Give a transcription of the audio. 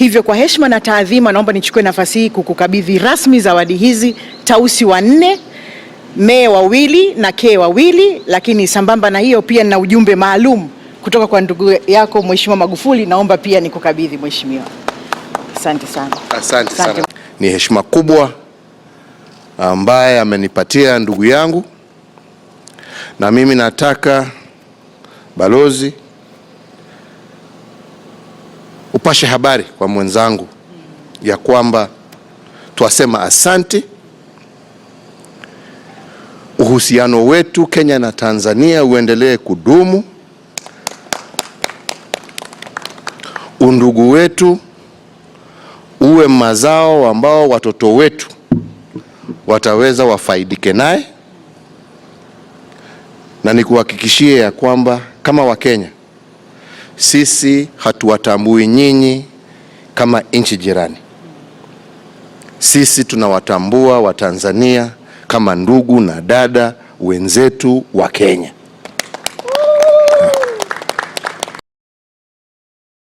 Hivyo kwa heshima na taadhima, naomba nichukue nafasi hii kukukabidhi rasmi zawadi hizi, tausi wanne, mee wawili na kee wawili. Lakini sambamba na hiyo pia nina ujumbe maalum kutoka kwa ndugu yako Mheshimiwa Magufuli, naomba pia nikukabidhi mheshimiwa. Asante sana. Asante sana. Ni heshima kubwa ambaye amenipatia ndugu yangu, na mimi nataka balozi upashe habari kwa mwenzangu ya kwamba twasema asante. Uhusiano wetu Kenya na Tanzania uendelee kudumu, undugu wetu uwe mazao ambao watoto wetu wataweza wafaidike naye, na nikuhakikishie ya kwamba kama Wakenya sisi hatuwatambui nyinyi kama nchi jirani. Sisi tunawatambua Watanzania kama ndugu na dada wenzetu wa Kenya.